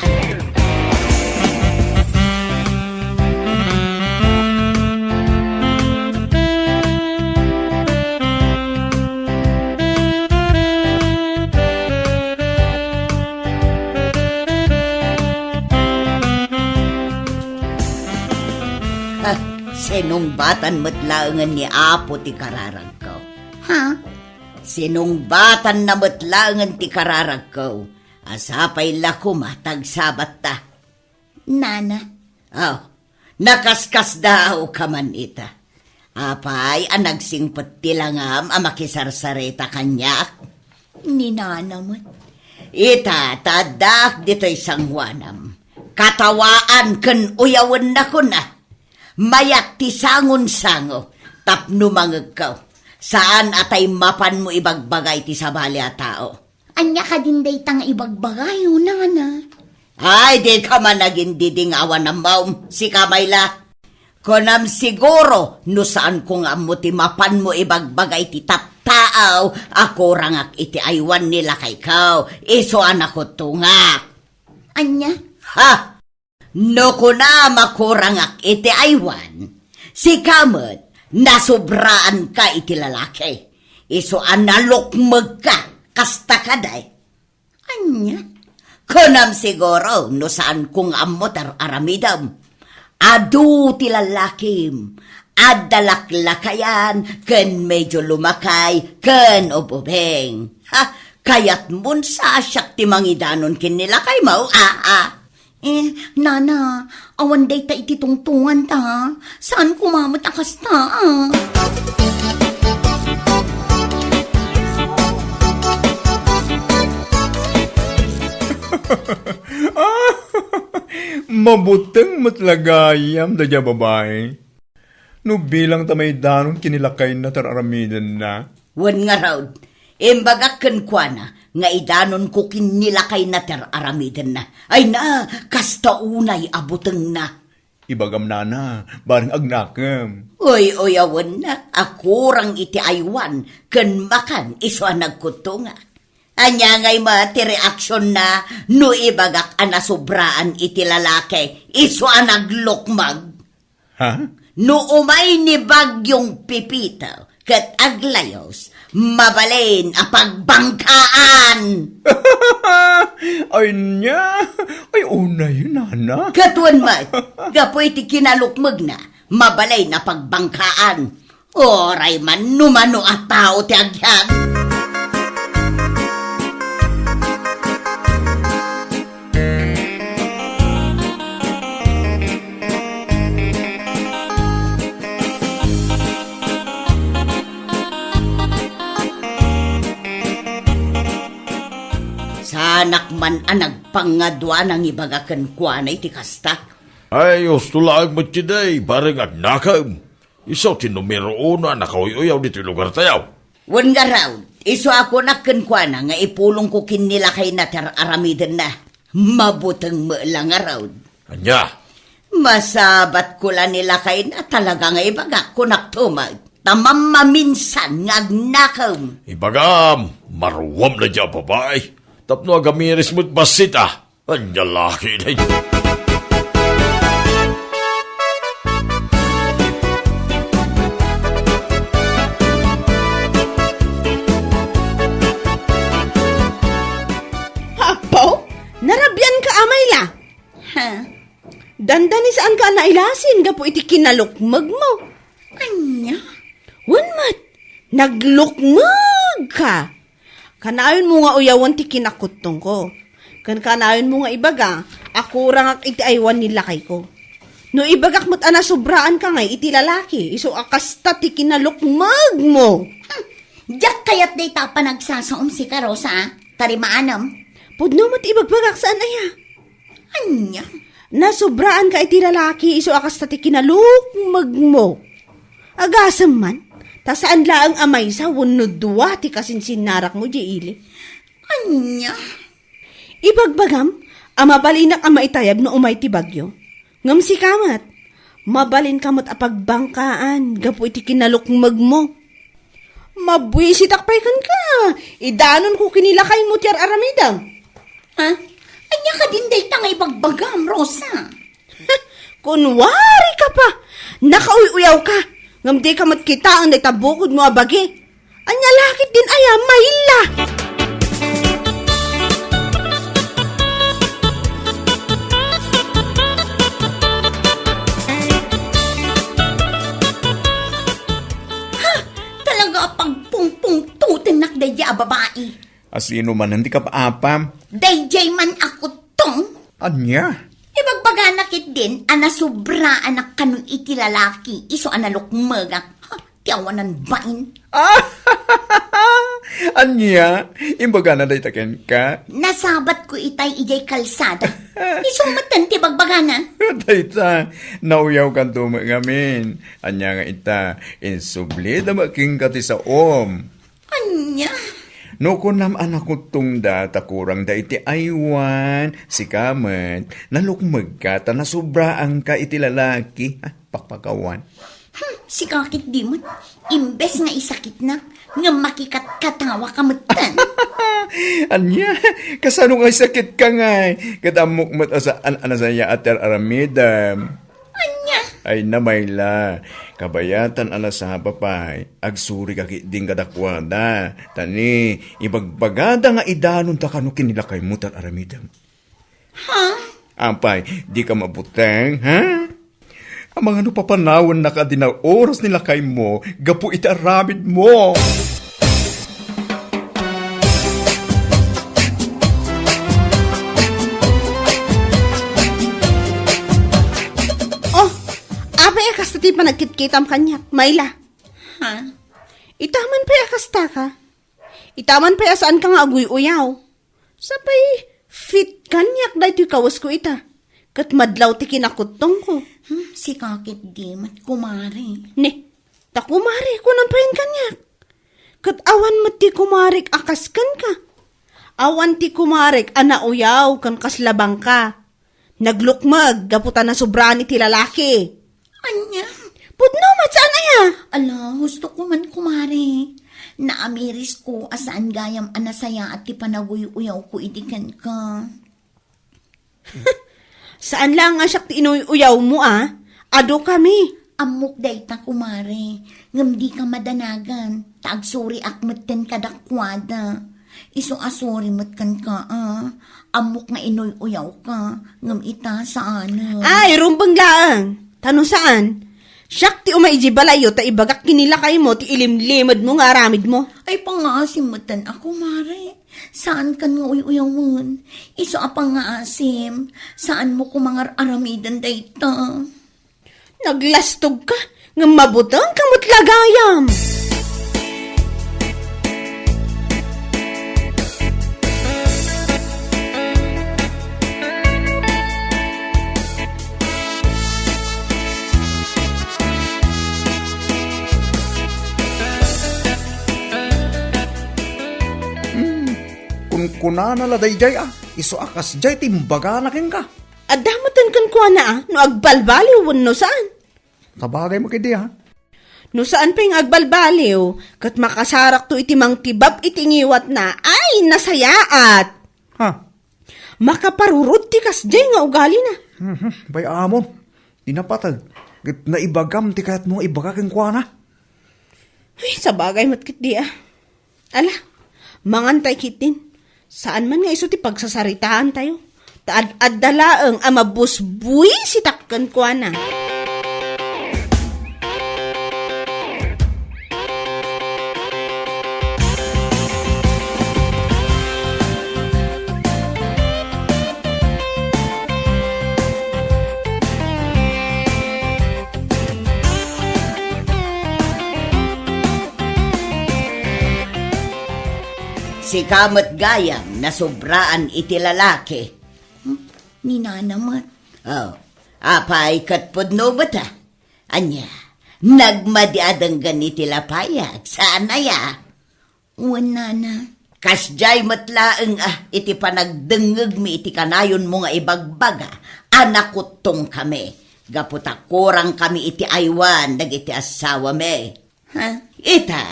Ha, sinungbatan met laengen ni Apo ti kararagko. Ha? Sinungbatanna met laengen ti kararagko. A sapay la koma ta agsabatta. Nana. Aw, nakaskasdaawka man ita. Apay a nagsingpet ti langam a makisarsarita kaniak? Ni Nana met. Ita, ta addaak ditoy sangoanam. Katawaan ken uyawenna kuna. Mayat ti sangonsango tapno mangegko. Saan a tay mapanmo ibagbagay ti sabali a tao. Ania kadin dayta nga ibagbagayo, Nana? Ay, dika man agindidingawan, ammom. Sika, Mayla. Kunam siguro no saanko nga ammo ti mapanmo ibagbagay ti tattaaw a kurangak iti aywan ni lakayko, isu a nakuttongak. Ania? Ha? No kunam a kurangak iti aywan, sika met, nasubraanka iti lalaki. Isu a nalukmegka, kasta kadi? Ania? Kunam siguro no saanko nga ammo ti ar-aramidem. Adu ti lalakim, adda laklakayan, ken medio lumakay, ken ub-ubing. Ha? Kayatmon sa siak ti mangidanon ken ni lakaymo, a, a? Eh, Nana, awan dayta iti tungtunganta. Saan koma met a kasta, a? Mabuteng met la gayam daydiay a babai. No bilang ta maidanon ken ni lakayna ti ar-aramidenna. Wen ngarud, imbagak kenkuana nga idanonko ken ni lakayna ti ar-aramidenna. Ay na, kasta unay a butengna. Ibagam, Nana, bareng agnakem. Uy-uyawennak a kurang iti aywan ken makan isu a nagkuttongak. Ania ngay met ti reaksionna no ibagak a nasubraan iti lalaki isu a naglukmeg? Ha? No umay ni Bagyong Pepito ket aglayos, mabalin a pagbangkaan. Ay niya? Ay, unay, Nana. Ket wen met, gapu iti kinalukmegna, mabalin a pagbangkaan. Uray man no mano a tao ti agyat. Saanak man a nagpangadua nangibaga kenkuana iti kasta. Ay, husto laeng met ketdi, bareng agnakem. Isu ti numero uno a nakauy-uyaw ditoy lugartayo. Wen ngarud, Isu a kunak kenkuana nga ipulongko ken ni lakayna ti ar-aramidenna. Mabuteng met la ngarud. Ania? Masabatko la ni lakayna, talaga nga ibagak, kunakto met. Ta mammaminsan nga agnakem. Ibagam, maruam daydiay a babai. Tapno agamiris met bassit a. Ania la ketdin? Apo, narabian ka, Amayla? Ha? Dandani saan ka a nailasin gapu iti kinalukmegmo. Ania? Wen met, naglukmeg ka. Kanayon mo nga uyawen ti kinakuttongko. Ken kanayon mo nga ibaga a kurangak iti aywan ni lakayko. No ibagak met a nasobraan ka ngay iti lalaki, isu a kasta ti kinalukmegmo. Hmm, diak kayat dayta a panagsasaom sika, Rosa, a. Tarimaanam. Pudno met ti ibagbagak, saan aya? Ania? Nasobraan ka iti lalaki, isu a kasta ti kinalukmegmo. Agasem man, ta saan laeng a maysa wenno dua ti kasinsinnarakmo diay ili. Ania? Ibagbagam a mabalinak a maitayab no umay ti bagyo. Ngem sika met, mabalinka met a pagbangkaan gapu iti kinalukmegmo. Mabuisitak pay kenka. Idanonko ken ni lakaymo ti ar-aramidem. Ha? Ania kadin dayta nga ibagbagam, Rosa? Kunwari ka pa. Nakauy-uyaw ka. Ngem dika met kitaen dayta bukodmo a bagi. Ania la ketdin aya, Mayla? Ha? Talaga a pagpungpungtotennak daydiay a babai. A sino manen ti kap-apam? Daydiay man a kuttong. Ania? Ibagbagana ketdin a nasobraanak kano iti lalaki, isu a nalukmegak. Ha? Ti awanan bain. Ania? Imbagana dayta kenka? Nasabatko itay idiay kalsada. Isu metten ti bagbagana. Dayta, nauyawkanto met ngamin. Ania nga ita, insubli da met kenka ti saom. Ania? No kunam a nakuttongda ta kurangda iti aywan, sika met, nalukmegka ta nasobraanka iti lalaki. Ah, pakpakawan. Hmm, sika ketdi met, imbes nga isakitnak, ngem makikatkatawaka metten. Ania? Kasano nga isakitka ngay? Ket ammok met a saan a nasayaat ti ar-aramidem. Ania? Ay, Mayla, kabayatan a nasapa pay, agsurika ketdin kadakuada. Ta ni, ibagbagada nga idanonta kano ken ni lakaymo ti ar-aramidem. Ha? Apay, dika mabuteng, ha? Amangan no papanawennaka a di naoras ni lakaymo gapu iti aramidmo. Oh, apay a kasta ti panagkitkitam kaniak, Mayla? Ha? Ita man pay a kasta ka? Ita man pay a saanka nga aguy-uyaw? Sapay, fit kaniak daytoy kawesko ita. Ket madlaw ti kinakuttongko. Hmm, sika ketdi met, kumare. Ne, ta kumare, kunam pay kaniak. Ket awan met ti kumarek a kas kenka. Awan ti kumarek a nauyaw ken kasla bangka. Naglukmeg gapu ta nasobraan iti lalaki. Ania? Pudno met, saan aya? Ala, hustoko man, kumare. Naamirisko a saan gayam a nasayaat ti panaguy-uyawko idi kenka. Saan laeng a siak ti inuy-uyawmo a? Adu kami. Ammok dayta, kumare. Ngem dika madanagan, ta agsuriak metten kadakuada. Isu a suri met kenka a. Ammok nga inuy-uyawka, ngem ita saan. Ay, rumbeng laeng. Ta no saan, siak ti umay idiay balayyo ta ibagak ken ni lakaymo ti ilimlimedmo nga aramidmo. Ay, pangngaasim metten a, kumare. Saankan nga uy-uyawen. Isu a pangngaasim, saanmo koma nga ar-aramiden dayta. Naglastogka, ngem mabutengka met la gayam. Kunana la daydiay a, isu a kasdiay ti imbagana kenka. Adda metten kenkuana a, no agbalbaliw wenno saan. Sabagay met ketdi a. No saan pay nga agbalbaliw, ket makasarakto iti mangtibab iti ngiwatna, ay, nasayaat! Ha? Makaparurod ti kasdiay nga ugalina. Mhm, bay amon. Di napateg. Ket naibagam ti kayatmo nga ibaga kenkuana. Ay, sabagay met ketdi a. Ala, mangantay ketdin. Saan man nga isu ti pagsasaritaantayo. Ta ad-adda laeng a mabusbuisitak kenkuana. Sika met gayam, nasobraan iti lalaki. Hmm? Ni nana met. Oh, apay ket pudno met a? Ania, nagmadi a denggen iti lapayag, saan aya? Wen, nana. Kasdiay met laeng a iti panagdengngegmi iti kanayonmo nga ibagbaga a nakuttongkami gapu ta kurangkami iti aywan dagiti assawami. Ha? Ita,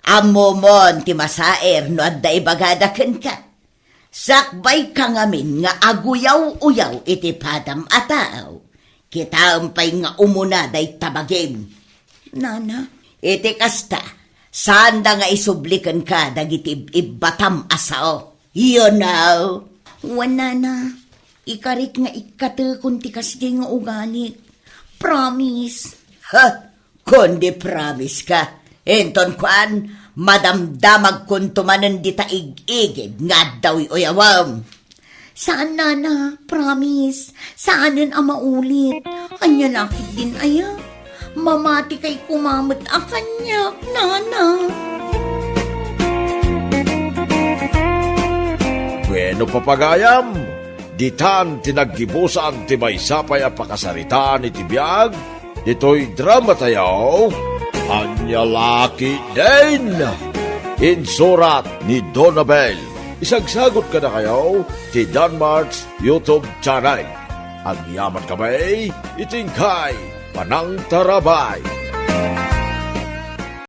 ammomon ti masaer no adda ibagada kenka. Sakbayka ngamin nga aguyaw-uyaw iti padam a tao. Kitaem pay nga umuna dayta bagim. Nana. Iti kasta, saanda nga isubli kenka dagiti ib-ibbatam a sao. You know? Wen, nana, ikarik nga ikkatekon ti kasdiay nga ugalik. Promise. Ha? Kundi promise ka. Inton kuan, madamdamagkonto manen dita ig-igid nga adda uy-uyawem. Saan, nana, promise. Saanen a maulit. Ania la ketdin aya? Mamati kay kumamet a kaniak, nana. Bueno, papagayam, ditan ti naggibusan ti maysa pay a pakasaritaan iti biag ditoy drama tayo, Ania la ketdin. Insurat ni Donabel. Isagsagot kadakayo ti Danmart's YouTube channel. Agyaman kami iti inkay panangtarabay.